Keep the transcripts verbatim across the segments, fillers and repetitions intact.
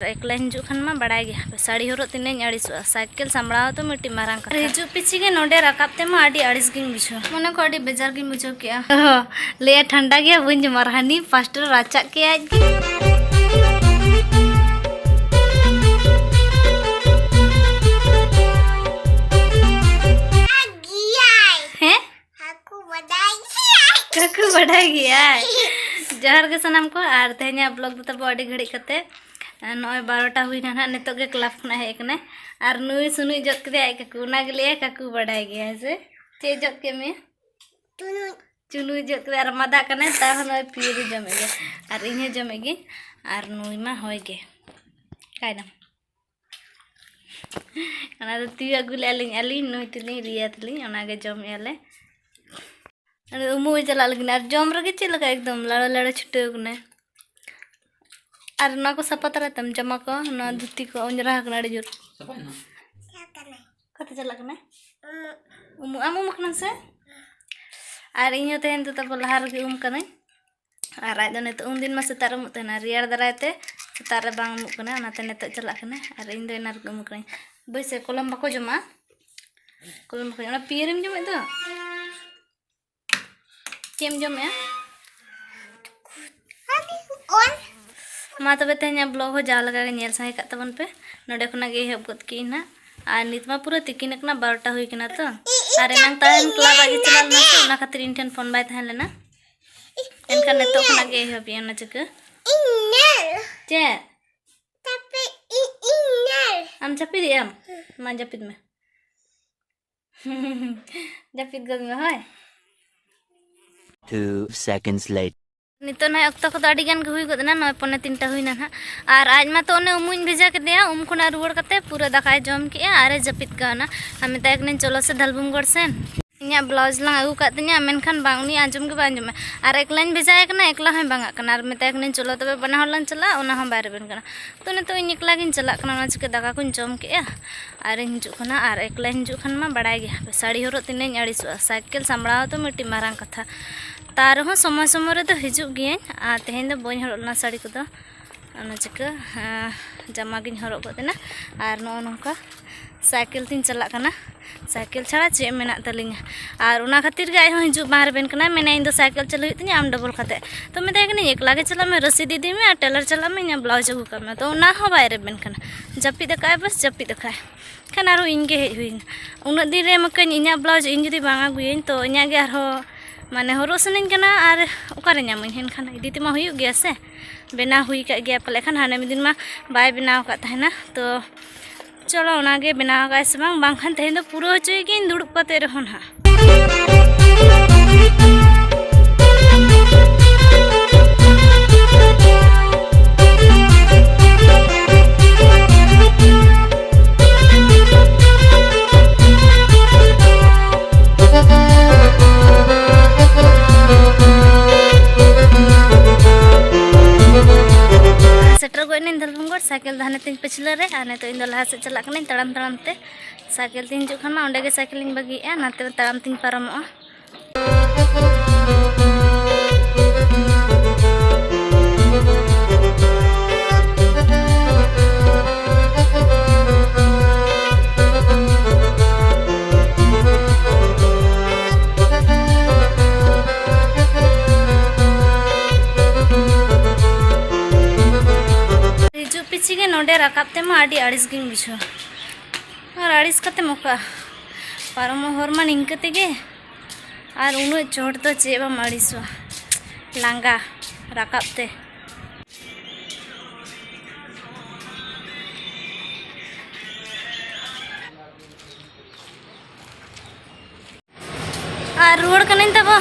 ᱮᱠᱞᱟᱧ ᱦᱤᱡᱩᱜ ᱠᱷᱟᱱ ᱢᱟ ᱵᱟᱲᱟᱭ ᱜᱮ, ᱦᱟᱯᱮ ᱥᱟᱹᱲᱤ ᱦᱚᱨᱚᱜ ᱛᱤᱱᱟᱹᱜ ᱤᱧ ᱟᱹᱲᱤᱥᱚᱜᱼᱟ᱾ ᱥᱟᱭᱠᱮᱞ ᱥᱟᱢᱵᱲᱟᱣ ᱛᱚ ᱢᱤᱫᱴᱤᱡ ᱢᱟᱨᱟᱝ ᱠᱟᱛᱷᱟ᱾ ᱦᱤᱡᱩᱜ ᱯᱤᱪᱷᱤ ᱜᱮ ᱱᱚᱰᱮ ᱨᱟᱠᱟᱵ ᱛᱮᱢᱟ ᱟᱹᱰᱤ ᱟᱹᱲᱤᱥ ᱜᱤᱧ ᱵᱩᱡᱷᱟᱹᱣ᱾ ᱢᱚᱱᱮ ᱠᱚ ᱟᱹᱰᱤ ᱵᱮᱡᱟᱨ ᱜᱤᱧ ᱵᱩᱡᱷᱟᱹᱣ ᱠᱮᱜᱼᱟ᱾ ᱚᱦᱚ, ᱞᱟᱹᱭᱟ ᱴᱷᱟᱱᱰᱟ ᱜᱮᱭᱟ, ᱵᱟᱹᱧ ᱡᱚᱢᱟ, ᱟᱨ ᱦᱟᱹᱱᱤ ᱯᱟᱥᱴᱟᱨ ᱨᱟᱪᱟᱜ ᱠᱮᱜᱼᱟᱭ᱾ ᱦᱮᱸ? ᱦᱟᱹᱠᱩ ᱵᱟᱰᱟᱭ ᱜᱮᱭᱟᱭ᱾ ᱦᱟᱹᱠᱩ ᱵᱟᱰᱟᱭ ᱜᱮᱭᱟᱭ᱾ ᱡᱚᱦᱟᱨ ᱜᱮ ᱥᱟᱱᱟᱢ ᱠᱚ, ᱟᱨ ᱛᱮᱦᱮᱧᱟᱜ vlog ᱫᱚ ᱛᱟᱵᱚ ᱟᱹᱰᱤ ᱜᱷᱟᱹᱲᱤᱡ ᱠᱟᱛᱮ᱾ ᱟᱨ ᱱᱚᱜᱼᱚᱭ ᱵᱟᱨᱚᱴᱟ ᱦᱩᱭᱱᱟ ᱱᱟᱦᱟᱜ, ᱱᱤᱛᱚᱜ ᱜᱮ ᱠᱞᱟᱵᱽ ᱠᱷᱚᱱᱟᱜ ᱦᱮᱡ ᱟᱠᱟᱱᱟᱭ᱾ ᱟᱨ ᱱᱩᱭ ᱥᱩᱱᱩᱭ ᱡᱚᱫ ᱠᱮᱫᱮᱭᱟ ᱟᱡ ᱠᱟᱠᱩ, ᱚᱱᱟ ᱜᱮ ᱞᱟᱹᱭᱟᱭ ᱠᱟᱠᱩ ᱵᱟᱰᱟᱭ ᱜᱮᱭᱟᱭ ᱥᱮ? ᱪᱮᱫ ᱡᱚᱫ ᱠᱮᱫ ᱢᱮᱭᱟ? ᱪᱩᱱᱩᱭ᱾ ᱪᱩᱱᱩᱭ ᱡᱚᱫ ᱠᱮᱫᱮᱭᱟ ᱟᱨ ᱢᱟᱫᱟᱜ ᱠᱟᱱᱟᱭ, ᱛᱟᱣ ᱦᱚᱸ ᱱᱚᱜᱼᱚᱭ ᱯᱤᱭᱟᱹᱨᱤ ᱡᱚᱢᱮᱫ ᱜᱮ᱾ ᱟᱨ ᱤᱧ ᱦᱚᱸ ᱡᱚᱢᱮᱫ ᱜᱤᱧ᱾ ᱟᱨ ᱱᱩᱭ ᱢᱟ ᱦᱚᱭ ᱜᱮ᱾ ᱠᱟᱭᱱᱟᱢ᱾ ᱚᱱᱟ ᱫᱚ ᱛᱤᱭᱩ ᱟᱹᱜᱩ ᱞᱮᱫᱼᱟ ᱞᱤᱧ ᱟᱹᱞᱤᱧ, ᱱᱩᱭ ᱛᱤᱞᱤᱧ, ᱨᱤᱭᱟ ᱛᱤᱞᱤᱧ, ᱚᱱᱟᱜᱮ ᱡᱚᱢᱮᱫᱼᱟ ᱞᱮ᱾ ᱟᱫᱚ ᱩᱢᱩᱜ ᱮ ᱪᱟᱞᱟᱜ ᱞᱟᱹᱜᱤᱫ, ᱟᱨ ᱡᱚᱢ ᱨᱮᱜᱮ ᱪᱮᱫ ᱞᱮᱠᱟ ᱮᱠᱫᱚᱢ ᱞᱟᱲᱚ ᱞᱟᱲᱚ ᱪᱷᱩᱴᱟᱹᱣ ᱠᱟᱱᱟᱭ᱾ ᱟᱨ ᱱᱚᱣᱟ ᱠᱚ ᱥᱟᱯᱷᱟ ᱛᱟᱨᱟᱭ ᱛᱟᱢ, ᱡᱟᱢᱟ ᱠᱚ, ᱱᱚᱣᱟ ᱫᱷᱩᱛᱤ ᱠᱚ ᱚᱸᱡᱽᱨᱟ ᱟᱠᱟᱱᱟ ᱟᱹᱰᱤ ᱡᱳᱨ᱾ ᱥᱟᱯᱷᱟᱭ ᱱᱟ᱾ ᱚᱠᱟᱛᱮ ᱪᱟᱞᱟᱜ ᱠᱟᱱᱟᱭ? ᱩᱢᱩᱜ᱾ ᱟᱢ ᱩᱢ ᱟᱠᱟᱱᱟᱢ ᱥᱮ? ᱟᱨ ᱤᱧ ᱦᱚᱸ ᱛᱮᱦᱮᱧ ᱫᱚ ᱛᱟᱵᱚ ᱞᱟᱦᱟ ᱨᱮᱜᱮ ᱩᱢ ᱠᱟᱹᱱᱟᱹᱧ᱾ ᱟᱨ ᱟᱡ ᱫᱚ ᱱᱤᱛᱚᱜ, ᱩᱱᱫᱤᱱ ᱢᱟ ᱥᱮᱛᱟᱜ ᱨᱮ ᱩᱢᱩᱜ ᱛᱟᱦᱮᱱᱟ, ᱨᱮᱭᱟᱲ ᱫᱟᱨᱟᱭ ᱛᱮ ᱥᱮᱛᱟᱜ ᱨᱮ ᱵᱟᱝ ᱩᱢᱩᱜ ᱠᱟᱱᱟ, ᱚᱱᱟᱛᱮ ᱱᱤᱛᱚᱜ ᱪᱟᱞᱟᱜ ᱠᱟᱱᱟᱭ᱾ ᱟᱨ ᱤᱧ ᱫᱚ ᱮᱱᱟᱱ ᱨᱮᱜᱮ ᱩᱢᱩᱜ ᱠᱟᱹᱱᱟᱹᱧ᱾ ᱵᱟᱹᱭ ᱥᱮ ᱠᱚᱞᱚᱢ ᱵᱟᱠᱚ ᱡᱚᱢᱟ? ᱠᱚᱞᱚᱢ ᱵᱟᱠᱚ ᱡᱚᱢᱟ᱾ ᱚᱱᱟ ᱯᱤᱭᱟᱹᱨᱤᱢ ᱡᱚᱢᱮᱫ ᱫᱚ? ᱪᱮᱫ ᱮᱢ ᱡᱚᱢᱮᱫᱼᱟ? ᱢᱟ ᱛᱚᱵᱮ ᱛᱮᱦᱮᱧᱟᱜ vlog ᱦᱚᱸ ᱡᱟᱦᱟᱸ ᱞᱮᱠᱟ ᱜᱮ ᱧᱮᱞ ᱥᱟᱸᱜᱮ ᱠᱟᱜ ᱛᱟᱵᱚᱱ ᱯᱮ, ᱱᱚᱰᱮ ᱠᱷᱚᱱᱟᱜ ᱜᱮ ᱮᱦᱚᱵ ᱜᱚᱫ ᱠᱮᱜ ᱤᱧ ᱱᱟᱜ᱾ ᱟᱨ ᱱᱤᱛ ᱢᱟ ᱯᱩᱨᱟᱹ ᱛᱤᱠᱤᱱ ᱟᱠᱟᱱᱟ, ᱵᱟᱨᱚᱴᱟ ᱦᱩᱭ ᱠᱟᱱᱟ ᱛᱚ᱾ ᱟᱨ ᱮᱱᱟᱝ ᱛᱟᱦᱮᱱ ᱠᱞᱟᱵᱽ ᱟᱡ ᱜᱮ ᱪᱟᱞᱟᱣ ᱞᱮᱱᱟ ᱥᱮ, ᱚᱱᱟ ᱠᱷᱟᱹᱛᱤᱨ ᱤᱧ ᱴᱷᱮᱱ ᱯᱷᱳᱱ ᱵᱟᱭ ᱛᱟᱦᱮᱸ ᱞᱮᱱᱟ᱾ ᱮᱱᱠᱷᱟᱱ ᱱᱤᱛᱚᱜ ᱠᱷᱚᱱᱟᱜ ᱜᱮ ᱮᱦᱚᱵ ᱮᱜᱼᱟ ᱚᱱᱟ ᱪᱤᱠᱟᱹ᱾ ᱪᱮᱫ? ᱟᱢ ᱡᱟᱹᱯᱤᱫ ᱮᱜ ᱟᱢ? ᱢᱟ ᱡᱟᱹᱯᱤᱫ ᱢᱮ᱾ ᱡᱟᱹᱯᱤᱫ ᱜᱚᱫ ᱢᱮ ᱦᱳᱭ᱾ Two seconds later. ᱱᱤᱛᱚᱜ ᱱᱟᱦᱟᱜ ᱚᱠᱛᱚ ᱠᱚᱫᱚ ᱟᱹᱰᱤ ᱜᱟᱱ ᱜᱮ ᱦᱩᱭ ᱜᱚᱫ ᱮᱱᱟ, ᱱᱚᱜᱼᱚᱭ ᱯᱚᱱᱮ ᱛᱤᱱᱴᱟ ᱦᱩᱭᱱᱟ ᱱᱟᱦᱟᱜ᱾ ᱟᱨ ᱟᱡ ᱢᱟᱛᱚ ᱚᱱᱮ ᱩᱢᱩᱜ ᱤᱧ ᱵᱷᱮᱡᱟ ᱠᱮᱫᱮᱭᱟ, ᱩᱢ ᱠᱷᱚᱱᱟᱜ ᱨᱩᱣᱟᱹᱲ ᱠᱟᱛᱮ ᱯᱩᱨᱟᱹ ᱫᱟᱠᱟᱭ ᱡᱚᱢ ᱠᱮᱜᱼᱟ ᱟᱨᱮ ᱡᱟᱹᱯᱤᱫ ᱠᱟᱣᱱᱟ᱾ ᱟᱨ ᱢᱮᱛᱟᱭ ᱠᱟᱹᱱᱟᱹᱧ, "ᱪᱚᱞᱚ ᱥᱮ ᱫᱷᱟᱞᱵᱷᱩᱢᱜᱚᱲ ᱥᱮᱱ, ᱤᱧᱟᱹᱜ blouse ᱞᱟᱝ ᱟᱹᱜᱩ ᱠᱟᱜ ᱛᱤᱧᱟᱹ", ᱢᱮᱱᱠᱷᱟᱱ ᱵᱟᱝ, ᱩᱱᱤ ᱟᱸᱡᱚᱢ ᱜᱮ ᱵᱟᱭ ᱟᱸᱡᱚᱢᱟ᱾ ᱟᱨ ᱮᱠᱞᱟᱧ ᱵᱷᱮᱡᱟᱭᱮ ᱠᱟᱱᱟ, ᱮᱠᱞᱟ ᱦᱚᱸᱭ ᱵᱟᱝᱟᱜ ᱠᱟᱱᱟ᱾ ᱟᱨ ᱢᱮᱛᱟᱭ ᱠᱟᱹᱱᱟᱹᱧ, "ᱪᱚᱞᱚ ᱛᱚᱵᱮ ᱵᱟᱱᱟ ᱦᱚᱲ ᱞᱟᱝ ᱪᱟᱞᱟᱜᱼᱟ", ᱚᱱᱟ ᱦᱚᱸ ᱵᱟᱭ ᱨᱮᱵᱮᱱ ᱠᱟᱱᱟ᱾ ᱛᱚ ᱱᱤᱛᱚᱜ ᱤᱧ ᱮᱠᱞᱟ ᱜᱤᱧ ᱪᱟᱞᱟᱜ ᱠᱟᱱᱟ, ᱚᱱᱟ ᱪᱤᱠᱟᱹ ᱫᱟᱠᱟ ᱠᱚᱧ ᱡᱚᱢ ᱠᱮᱜᱼᱟ ᱟᱨᱤᱧ ᱦᱤᱡᱩᱜ ᱠᱟᱱᱟ᱾ ᱟᱨ ᱮᱠᱞᱟᱧ ᱦᱤᱡᱩᱜ ᱠᱷᱟᱱ ᱢᱟ ᱵᱟᱲᱟᱭ ᱜᱮ, ᱦᱟᱯᱮ ᱥᱟᱹᱲᱤ ᱦᱚᱨᱚᱜ ᱛᱤᱱᱟᱹᱜ ᱤᱧ ᱟᱹᱲᱤᱥᱚᱜᱼᱟ, ᱥᱟᱭᱠᱮᱞ ᱥᱟᱢᱵᱲᱟᱣ ᱫᱚ ᱢᱤᱫᱴᱤᱡ ᱢᱟᱨᱟᱝ ᱠᱟᱛᱷᱟ᱾ ᱛᱟ ᱨᱮᱦᱚᱸ ᱥᱚᱢᱚᱭ ᱥᱚᱢᱚᱭ ᱨᱮᱫᱚ ᱦᱤᱡᱩᱜ ᱜᱤᱭᱟᱹᱧ, ᱟᱨ ᱛᱮᱦᱮᱧ ᱫᱚ ᱵᱟᱹᱧ ᱦᱚᱨᱚᱜ ᱞᱮᱱᱟ ᱥᱟᱹᱲᱤ ᱠᱚᱫᱚ᱾ ᱚᱱᱟ ᱪᱤᱠᱟᱹ, ᱟᱸ, ᱡᱟᱢᱟ ᱜᱤᱧ ᱦᱚᱨᱚᱜ ᱜᱚᱫ ᱮᱱᱟ᱾ ᱟᱨ ᱱᱚᱜᱼᱚ ᱱᱚᱝᱠᱟ ᱥᱟᱭᱠᱮᱞ ᱛᱤᱧ ᱪᱟᱞᱟᱜ ᱠᱟᱱᱟ᱾ ᱥᱟᱭᱠᱮᱞ ᱪᱷᱟᱲᱟ ᱪᱮᱫ ᱢᱮᱱᱟᱜ ᱛᱟᱹᱞᱤᱧᱟ? ᱟᱨ ᱚᱱᱟ ᱠᱷᱟᱹᱛᱤᱨ ᱜᱮ ᱟᱡ ᱦᱚᱸ ᱦᱤᱡᱩᱜ ᱵᱟᱝ ᱨᱮᱵᱮᱱ ᱠᱟᱱᱟᱭ, ᱢᱮᱱᱟ, "ᱤᱧ ᱫᱚ ᱥᱟᱭᱠᱮᱞ ᱪᱟᱹᱞᱩ ᱦᱩᱭᱩᱜ ᱛᱤᱧᱟᱹ, ᱟᱢ ᱰᱚᱵᱚᱞ ᱠᱟᱛᱮ᱾" ᱛᱚ ᱢᱮᱛᱟᱭ ᱠᱟᱹᱱᱟᱹᱧ, "ᱮᱠᱞᱟ ᱜᱮ ᱪᱟᱞᱟᱜ ᱢᱮ, ᱨᱚᱥᱤᱫ ᱤᱫᱤ ᱢᱮ ᱟᱨ ᱴᱮᱞᱟᱨ ᱪᱟᱞᱟᱜ ᱢᱮ, ᱤᱧᱟᱹᱜ ᱵᱞᱟᱣᱩᱡᱽ ᱟᱹᱜᱩ ᱠᱟᱜ ᱢᱮ᱾" ᱛᱚ ᱚᱱᱟ ᱦᱚᱸ ᱵᱟᱭ ᱨᱮᱵᱮᱱ ᱠᱟᱱᱟ, ᱡᱟᱹᱯᱤᱫ ᱟᱠᱟᱫ ᱟᱭ, ᱵᱟᱥ ᱡᱟᱹᱯᱤᱫ ᱟᱠᱟᱫ ᱟᱭ᱾ ᱠᱷᱟᱱ ᱟᱨᱦᱚᱸ ᱤᱧ ᱜᱮ ᱦᱮᱡ ᱦᱩᱭᱱᱟ᱾ ᱩᱱᱟᱹᱜ ᱫᱤᱱ ᱨᱮ ᱢᱟᱠᱟᱧ ᱤᱧᱟᱹᱜ ᱵᱞᱟᱣᱩᱡᱽ ᱤᱧ ᱡᱩᱫᱤ ᱵᱟᱝ ᱟᱹᱜᱩᱭᱟᱹᱧ, ᱛᱚ ᱤᱧᱟᱹᱜ ᱜᱮ ᱟᱨᱦᱚᱸ ᱢᱟᱱᱮ ᱦᱚᱨᱚᱜ ᱥᱟᱱᱟᱧ ᱠᱟᱱᱟ, ᱟᱨ ᱚᱠᱟᱨᱮ ᱧᱟᱢᱟᱹᱧ? ᱮᱱᱠᱷᱟᱱ ᱤᱫᱤ ᱛᱮᱢᱟ ᱦᱩᱭᱩᱜ ᱜᱮᱭᱟ ᱥᱮ, ᱵᱮᱱᱟᱣ ᱦᱩᱭ ᱠᱟᱜ ᱜᱮᱭᱟ ᱯᱟᱞᱮ ᱠᱷᱟᱱ, ᱦᱟᱱᱮ ᱢᱤᱫ ᱫᱤᱱ ᱢᱟ ᱵᱟᱭ ᱵᱮᱱᱟᱣ ᱟᱠᱟᱫ ᱛᱟᱦᱮᱱᱟ᱾ ᱛᱚ ᱪᱚᱞᱚ, ᱚᱱᱟᱜᱮ ᱵᱮᱱᱟᱣ ᱟᱠᱟᱫ ᱥᱮ ᱵᱟᱝ, ᱵᱟᱝᱠᱷᱟᱱ ᱛᱮᱦᱮᱧ ᱫᱚ ᱯᱩᱨᱟᱹ ᱦᱚᱪᱚᱭ ᱜᱤᱭᱟᱹᱧ ᱫᱩᱲᱩᱵ ᱠᱟᱛᱮ ᱨᱮᱦᱚᱸ ᱱᱟᱦᱟᱜ᱾ ᱥᱮᱴᱮᱨ ᱜᱚᱫ ᱮᱱᱟᱹᱧ ᱫᱷᱚᱞᱵᱷᱩᱢᱜᱚᱲ, ᱥᱟᱭᱠᱮᱞ ᱫᱚ ᱦᱟᱱᱮ ᱛᱤᱧ ᱯᱟᱹᱪᱷᱞᱟᱹ ᱨᱮ, ᱟᱨ ᱱᱤᱛᱚᱜ ᱤᱧ ᱫᱚ ᱞᱟᱦᱟ ᱥᱮᱫ ᱪᱟᱞᱟᱜ ᱠᱟᱹᱱᱟᱹᱧ ᱛᱟᱲᱟᱢ ᱛᱟᱲᱟᱢ ᱛᱮ᱾ ᱥᱟᱭᱠᱮᱞ ᱛᱤᱧ ᱦᱤᱡᱩᱜ ᱠᱷᱟᱱ ᱢᱟ ᱚᱸᱰᱮ ᱜᱮ ᱥᱟᱭᱠᱮᱞ ᱤᱧ ᱵᱟᱹᱜᱤᱭᱮᱫᱼᱟ, ᱱᱟᱛᱮ ᱛᱟᱲᱟᱢ ᱛᱤᱧ ᱯᱟᱨᱚᱢᱚᱜᱼᱟ᱾ ᱦᱤᱡᱩᱜ ᱯᱤᱪᱷᱤ ᱜᱮ ᱱᱚᱰᱮ ᱨᱟᱠᱟᱵ ᱛᱮᱢᱟ ᱟᱹᱰᱤ ᱟᱹᱲᱤᱥ ᱜᱤᱧ ᱵᱩᱡᱷᱟᱹᱣᱟ᱾ ᱟᱨ ᱟᱹᱲᱤᱥ ᱠᱟᱛᱮᱢ ᱚᱠᱟ ᱯᱟᱨᱚᱢᱚᱜ ᱦᱚᱨ ᱢᱟ ᱱᱤᱝᱠᱟᱹ ᱛᱮᱜᱮ᱾ ᱟᱨ ᱩᱱᱟᱹᱜ ᱪᱚᱴ ᱫᱚ ᱪᱮᱫ ᱵᱟᱢ ᱟᱹᱲᱤᱥᱚᱜᱼᱟ, ᱞᱟᱸᱜᱟ ᱨᱟᱠᱟᱵ ᱛᱮ᱾ ᱟᱨ ᱨᱩᱣᱟᱹᱲ ᱠᱟᱹᱱᱟᱹᱧ ᱛᱟᱵᱚ᱾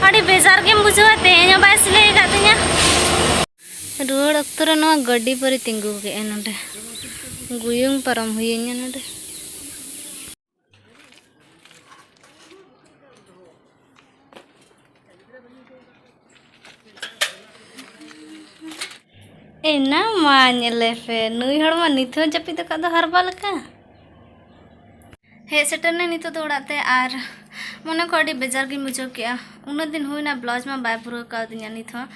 ᱟᱹᱰᱤ ᱵᱮᱡᱟᱨ ᱜᱮᱢ ᱵᱩᱡᱷᱟᱹᱣᱟ, ᱛᱮᱦᱮᱧ ᱦᱚᱸ ᱵᱟᱭ ᱥᱤᱞᱟᱹᱭ ᱟᱠᱟᱫ ᱛᱤᱧᱟᱹ᱾ ᱨᱩᱣᱟᱹᱲ ᱚᱠᱛᱚ ᱨᱮ ᱱᱚᱣᱟ ᱜᱟᱹᱰᱤ ᱯᱟᱹᱨᱤ ᱛᱤᱸᱜᱩ ᱠᱮᱜᱼᱟᱭ ᱱᱚᱰᱮ, ᱜᱩᱭᱩᱝ ᱯᱟᱨᱚᱢ ᱦᱩᱭᱟᱹᱧᱟ ᱱᱚᱰᱮ᱾ ᱮᱱᱟ ᱢᱟ ᱧᱮᱞᱮ ᱯᱮ, ᱱᱩᱭ ᱦᱚᱲ ᱢᱟ ᱱᱤᱛ ᱦᱚᱸ ᱡᱟᱹᱯᱤᱫ ᱟᱠᱟᱫ ᱫᱚ ᱦᱟᱨᱵᱟ ᱞᱮᱠᱟ᱾ ᱦᱮᱡ ᱥᱮᱴᱮᱨ ᱱᱟᱹᱧ ᱱᱤᱛᱚᱜ ᱫᱚ ᱚᱲᱟᱜ ᱛᱮ, ᱟᱨ ᱢᱚᱱᱮ ᱠᱚ ᱟᱹᱰᱤ ᱵᱮᱡᱟᱨ ᱜᱤᱧ ᱵᱩᱡᱷᱟᱹᱣ ᱠᱮᱜᱼᱟ᱾ ᱩᱱᱟᱹᱜ ᱫᱤᱱ ᱦᱩᱭᱱᱟ, ᱵᱞᱟᱣᱩᱡᱽ ᱢᱟ ᱵᱟᱭ ᱯᱩᱨᱟᱹᱣ ᱠᱟᱣᱫᱤᱧᱟ ᱱᱤᱛ ᱦᱚᱸ᱾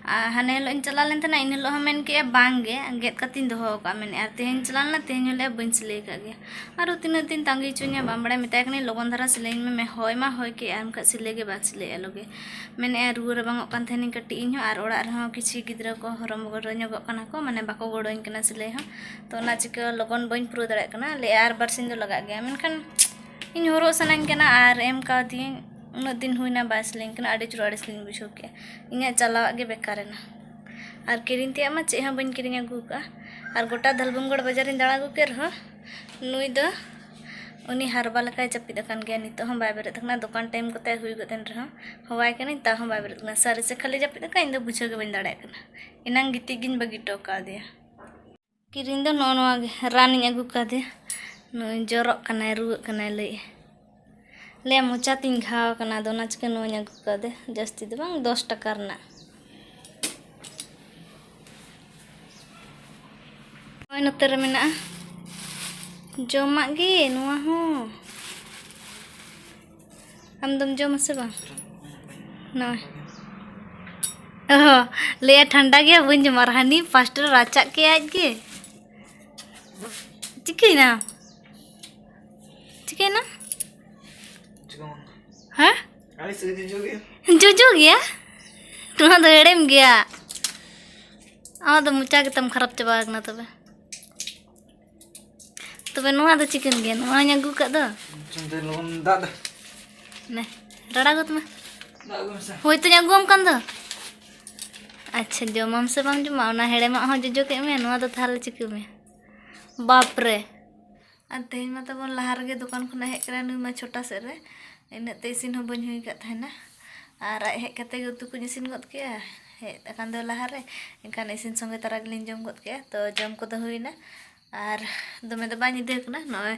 ᱟᱨ ᱦᱟᱱᱮ ᱦᱤᱞᱳᱜ ᱤᱧ ᱪᱟᱞᱟᱣ ᱞᱮᱱ ᱛᱟᱦᱮᱱᱟ, ᱤᱱ ᱦᱤᱞᱳᱜ ᱦᱚᱸ ᱢᱮᱱ ᱠᱮᱜᱼᱟ ᱵᱟᱝ ᱜᱮ, ᱜᱮᱫ ᱠᱟᱛᱮᱧ ᱫᱚᱦᱚ ᱟᱠᱟᱫᱼᱟ ᱢᱮᱱᱮᱫᱼᱟ᱾ ᱟᱨ ᱛᱮᱦᱮᱧ ᱪᱟᱞᱟᱣ ᱞᱮᱱᱟ, ᱛᱮᱦᱮᱧ ᱦᱚᱸ ᱞᱟᱹᱭᱟ ᱵᱟᱹᱧ ᱥᱤᱞᱟᱹᱭ ᱟᱠᱟᱫ ᱜᱮᱭᱟ᱾ ᱟᱨᱚ ᱛᱤᱱᱟᱹᱜ ᱫᱤᱱ ᱛᱟᱺᱜᱤ ᱦᱚᱪᱚᱧᱟ, ᱵᱟᱢ ᱵᱟᱲᱟᱭ, ᱢᱮᱛᱟᱭ ᱠᱟᱹᱱᱟᱹᱧ ᱞᱚᱜᱚᱱ ᱫᱷᱟᱨᱟ ᱥᱤᱞᱟᱹᱭᱟᱹᱧ ᱢᱮ᱾ ᱢᱮ ᱦᱳᱭ ᱢᱟ ᱦᱳᱭ ᱠᱮᱜᱼᱟ, ᱮᱱᱠᱷᱟᱱ ᱥᱤᱞᱟᱹᱭ ᱜᱮ ᱵᱟᱝ ᱥᱤᱞᱟᱹᱭᱚᱜᱼᱟ ᱞᱚᱜᱮ᱾ ᱢᱮᱱᱮᱫᱼᱟ ᱨᱩᱣᱟᱹ ᱨᱟᱵᱟᱝᱚᱜ ᱠᱟᱱ ᱛᱟᱦᱮᱱᱤᱧ ᱠᱟᱹᱴᱤᱡ ᱤᱧ ᱦᱚᱸ, ᱟᱨ ᱚᱲᱟᱜ ᱨᱮᱦᱚᱸ ᱠᱤᱪᱷᱤ ᱜᱤᱫᱽᱨᱟᱹ ᱠᱚ ᱦᱚᱨᱚ ᱵᱚᱨᱚ ᱧᱚᱜᱚᱜ ᱠᱟᱱᱟ ᱠᱚ, ᱢᱟᱱᱮ ᱵᱟᱠᱚ ᱜᱚᱲᱚᱧ ᱠᱟᱱᱟ ᱥᱤᱞᱟᱹᱭ ᱦᱚᱸ᱾ ᱛᱚ ᱚᱱᱟ ᱪᱤᱠᱟᱹ ᱞᱚᱜᱚᱱ ᱵᱟᱹᱧ ᱯᱩᱨᱟᱹᱣ ᱫᱟᱲᱮᱭᱟᱜ ᱠᱟᱱᱟ᱾ ᱞᱟᱹᱭᱮᱫᱼᱟ ᱟᱨ ᱵᱟᱨ ᱥᱤᱧ ᱫᱚ ᱞᱟᱜᱟᱜ ᱜᱮᱭᱟ, ᱢᱮᱱᱠᱷᱟᱱ ᱤᱧ ᱦᱚᱨᱚᱜ ᱥᱟᱱᱟᱧ ᱠᱟᱱᱟ ᱟᱨ ᱮᱢ ᱠᱟᱣᱫᱤᱭᱟᱹᱧ᱾ ᱩᱱᱟᱹᱜ ᱫᱤᱱ ᱦᱩᱭᱱᱟ ᱵᱟᱭ ᱥᱤᱞᱟᱹᱭᱟᱹᱧ ᱠᱟᱱᱟ, ᱟᱹᱰᱤ ᱡᱳᱨ ᱟᱹᱲᱤᱥ ᱜᱤᱧ ᱵᱩᱡᱷᱟᱹᱣ ᱠᱮᱜᱼᱟ᱾ ᱤᱧᱟᱹᱜ ᱪᱟᱞᱟᱣᱟᱜ ᱜᱮ ᱵᱮᱠᱟᱨ ᱮᱱᱟ᱾ ᱟᱨ ᱠᱤᱨᱤᱧ ᱛᱮᱭᱟᱜ ᱢᱟ ᱪᱮᱫ ᱦᱚᱸ ᱵᱟᱹᱧ ᱠᱤᱨᱤᱧ ᱟᱹᱜᱩ ᱟᱠᱟᱫᱼᱟ᱾ ᱟᱨ ᱜᱚᱴᱟ ᱫᱷᱟᱞᱵᱷᱩᱢᱜᱚᱲ ᱵᱟᱡᱟᱨᱤᱧ ᱫᱟᱬᱟ ᱟᱹᱜᱩ ᱠᱮᱫ ᱨᱮᱦᱚᱸ, ᱱᱩᱭ ᱫᱚ ᱩᱱᱤ ᱦᱟᱨᱵᱟ ᱞᱮᱠᱟᱭ ᱡᱟᱹᱯᱤᱫ ᱟᱠᱟᱱ ᱜᱮᱭᱟ, ᱱᱤᱛᱚᱜ ᱦᱚᱸ ᱵᱟᱭ ᱵᱮᱨᱮᱫ ᱟᱠᱟᱱᱟ᱾ ᱫᱚᱠᱟᱱ ᱴᱟᱭᱤᱢ ᱠᱚᱛᱮ ᱦᱩᱭ ᱜᱚᱫ ᱮᱱ ᱨᱮᱦᱚᱸ ᱦᱚᱦᱚᱣᱟᱭ ᱠᱟᱹᱱᱟᱹᱧ, ᱛᱟᱣ ᱦᱚᱸ ᱵᱟᱭ ᱵᱮᱨᱮᱫ ᱠᱟᱱᱟ᱾ ᱥᱟᱹᱨᱤ ᱥᱮ ᱠᱷᱟᱹᱞᱤ ᱡᱟᱹᱯᱤᱫ ᱟᱠᱟᱫ, ᱤᱧ ᱫᱚ ᱵᱩᱡᱷᱟᱹᱣ ᱜᱮ ᱵᱟᱹᱧ ᱫᱟᱲᱮᱭᱟᱜ ᱠᱟᱱᱟ᱾ ᱮᱱᱟᱝ ᱜᱤᱛᱤᱡ ᱜᱤᱧ ᱵᱟᱹᱜᱤ ᱦᱚᱴᱚ ᱠᱟᱣᱫᱮᱭᱟ᱾ ᱠᱤᱨᱤᱧ ᱫᱚ ᱱᱚᱜᱼᱚ ᱱᱚᱣᱟ ᱜᱮ, ᱨᱟᱱᱤᱧ ᱟᱹᱜᱩ ᱠᱟᱫᱮᱭᱟ᱾ ᱱᱩᱭ ᱡᱚᱨᱚᱜ ᱠᱟᱱᱟᱭ, ᱨᱩᱣᱟᱹᱜ ᱠᱟᱱᱟᱭ ᱞᱟᱹᱭᱮᱫᱼᱟᱭ᱾ ᱞᱟᱹᱭᱟ ᱢᱚᱪᱟ ᱛᱤᱧ ᱜᱷᱟᱣ ᱠᱟᱱᱟ, ᱟᱫᱚ ᱚᱱᱟ ᱪᱤᱠᱟᱹ ᱱᱚᱣᱟᱧ ᱟᱹᱜᱩ ᱠᱟᱫᱮ, ᱡᱟᱹᱥᱛᱤ ᱫᱚ ᱵᱟᱝ, ᱫᱚᱥ ᱴᱟᱠᱟ ᱨᱮᱱᱟᱜ᱾ ᱱᱚᱜᱼᱚᱭ ᱱᱚᱛᱮ ᱨᱮ ᱢᱮᱱᱟᱜᱼᱟ ᱡᱚᱢᱟᱜ ᱜᱮ ᱱᱚᱣᱟ ᱦᱚᱸ᱾ ᱟᱢ ᱫᱚᱢ ᱡᱚᱢᱟ ᱥᱮ ᱵᱟᱝ? ᱱᱚᱜᱼᱚᱭ᱾ ᱚ, ᱞᱟᱹᱭᱟ ᱴᱷᱟᱱᱰᱟ ᱜᱮᱭᱟ, ᱵᱟᱹᱧ ᱡᱚᱢᱟ᱾ ᱟᱨ ᱦᱟᱹᱱᱤ ᱯᱟᱥᱴᱟ ᱨᱮ ᱨᱟᱪᱟᱜ ᱠᱮᱜᱼᱟᱭ ᱟᱡ ᱜᱮ᱾ ᱪᱤᱠᱟᱹᱭᱮᱱᱟ? ᱪᱤᱠᱟᱹᱭᱮᱱᱟ? ᱪᱤᱠᱟᱹ ᱵᱟᱝ᱾ ᱦᱮᱸ? ᱟᱹᱲᱤᱥ ᱜᱮ ᱡᱚᱡᱚ ᱜᱮᱭᱟ᱾ ᱡᱚᱡᱚ ᱜᱮᱭᱟ? ᱱᱚᱣᱟ ᱫᱚ ᱦᱮᱲᱮᱢ ᱜᱮᱭᱟ᱾ ᱟᱢᱟᱜ ᱫᱚ ᱢᱚᱪᱟ ᱜᱮᱛᱟᱢ ᱠᱷᱟᱨᱟᱯ ᱪᱟᱵᱟ ᱟᱠᱟᱱᱟ ᱛᱚᱵᱮ᱾ ᱛᱚᱵᱮ ᱱᱚᱣᱟ ᱫᱚ ᱪᱤᱠᱟᱹᱱ ᱜᱮᱭᱟ? ᱱᱚᱣᱟᱧ ᱟᱹᱜᱩ ᱠᱟᱜ ᱫᱚ᱾ ᱪᱚᱱᱫᱮ ᱞᱚᱜᱚᱱ ᱫᱟᱜ ᱫᱚ᱾ ᱱᱮ, ᱨᱟᱲᱟ ᱜᱚᱫ ᱢᱮ᱾ ᱫᱟᱜ ᱟᱹᱜᱩ ᱢᱮᱥᱮ᱾ ᱦᱳᱭ ᱛᱚᱧ ᱟᱹᱜᱩᱣᱟᱢ ᱠᱟᱱ ᱫᱚ᱾ ᱟᱪᱪᱷᱟ, ᱡᱚᱢᱟᱢ ᱥᱮ ᱵᱟᱢ ᱡᱚᱢᱟ? ᱚᱱᱟ ᱦᱮᱲᱮᱢᱟᱜ ᱦᱚᱸ ᱡᱚᱡᱚ ᱠᱮᱫ ᱢᱮ, ᱱᱚᱣᱟ ᱫᱚ ᱛᱟᱦᱞᱮ ᱪᱤᱠᱟᱹ ᱢᱮ? ᱵᱟᱯ ᱨᱮ᱾ ᱟᱨ ᱛᱮᱦᱮᱧ ᱢᱟ ᱛᱟᱵᱚᱱ ᱞᱟᱦᱟ ᱨᱮᱜᱮ ᱫᱚᱠᱟᱱ ᱠᱷᱚᱱᱟᱜ ᱦᱮᱡ ᱠᱟᱱᱟ ᱱᱩᱭ ᱢᱟ ᱪᱷᱚᱴᱟ ᱥᱮᱫ ᱨᱮ, ᱤᱱᱟᱹᱜ ᱛᱮ ᱤᱥᱤᱱ ᱦᱚᱸ ᱵᱟᱹᱧ ᱦᱩᱭ ᱟᱠᱟᱫ ᱛᱟᱦᱮᱱᱟ᱾ ᱟᱨ ᱟᱡ ᱦᱮᱡ ᱠᱟᱛᱮ ᱜᱮ ᱩᱛᱩ ᱠᱚᱧ ᱤᱥᱤᱱ ᱜᱚᱫ ᱠᱮᱜᱼᱟ᱾ ᱦᱮᱡ ᱟᱠᱟᱱ ᱫᱚ ᱞᱟᱦᱟ ᱨᱮ, ᱮᱱᱠᱷᱟᱱ ᱤᱥᱤᱱ ᱥᱚᱸᱜᱮ ᱛᱟᱨᱟ ᱜᱮᱞᱤᱧ ᱡᱚᱢ ᱜᱚᱫ ᱠᱮᱜᱼᱟ᱾ ᱛᱚ ᱡᱚᱢ ᱠᱚᱫᱚ ᱦᱩᱭᱱᱟ, ᱟᱨ ᱫᱚᱢᱮ ᱫᱚ ᱵᱟᱭ ᱧᱤᱫᱟᱹ ᱠᱟᱱᱟ, ᱱᱚᱜᱼᱚᱭ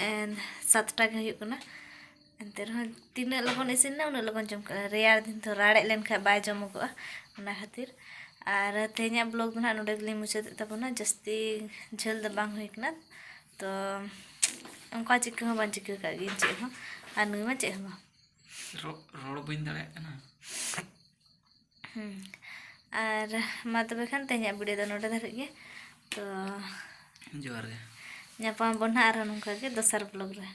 ᱮᱱ ᱥᱟᱛᱴᱟ ᱜᱮ ᱦᱩᱭᱩᱜ ᱠᱟᱱᱟ᱾ ᱮᱱᱛᱮ ᱨᱮᱦᱚᱸ ᱛᱤᱱᱟᱹᱜ ᱞᱚᱜᱚᱱ ᱤᱥᱤᱱ ᱮᱱᱟ ᱩᱱᱟᱹᱜ ᱞᱚᱜᱚᱱ ᱡᱚᱢ ᱠᱟᱜᱼᱟ᱾ ᱨᱮᱭᱟᱲ ᱫᱤᱱ ᱛᱚ ᱨᱟᱲᱮᱡ ᱞᱮᱱᱠᱷᱟᱱ ᱵᱟᱭ ᱡᱚᱢᱚᱜᱚᱜᱼᱟ, ᱚᱱᱟ ᱠᱷᱟᱹᱛᱤᱨ᱾ ᱟᱨ ᱛᱮᱦᱮᱧᱟᱜ ᱵᱞᱚᱜ ᱫᱚ ᱱᱟᱦᱟᱜ ᱱᱚᱰᱮ ᱜᱮᱞᱤᱧ ᱢᱩᱪᱟᱹᱫᱮᱫ ᱛᱟᱵᱚᱱᱟ᱾ ᱡᱟᱹᱥᱛᱤ ᱡᱷᱟᱹᱞ ᱫᱚ ᱵᱟᱝ ᱦᱩᱭ ᱠᱟᱱᱟ, ᱛᱚ ᱚᱱᱠᱟ ᱪᱤᱠᱟᱹ ᱦᱚᱸ ᱵᱟᱝ ᱪᱤᱠᱟᱹ ᱠᱟᱜ ᱜᱤᱭᱟᱹᱧ ᱪᱮᱫ ᱦᱚᱸ, ᱟᱨ ᱱᱩᱭ ᱢᱟ ᱪᱮᱫ ᱦᱚᱸ ᱵᱟᱝ᱾ ᱨᱚ-, ᱨᱚᱲ ᱵᱟᱹᱧ ᱫᱟᱲᱮᱭᱟᱜ ᱠᱟᱱᱟ᱾ ᱦᱩᱸ᱾ ᱟᱨ ᱢᱟ ᱛᱚᱵᱮ ᱠᱷᱟᱱ ᱛᱮᱦᱮᱧᱟᱜ video ᱫᱚ ᱱᱚᱰᱮ ᱫᱷᱟᱹᱨᱤᱡ ᱜᱮ᱾ ᱛᱚ ᱡᱚᱦᱟᱨ ᱜᱮ᱾ ᱧᱟᱯᱟᱢ ᱟᱵᱚᱱ ᱱᱟᱦᱟᱜ ᱟᱨᱦᱚᱸ ᱱᱚᱝᱠᱟ ᱜᱮ ᱫᱚᱥᱟᱨ vlog ᱨᱮ᱾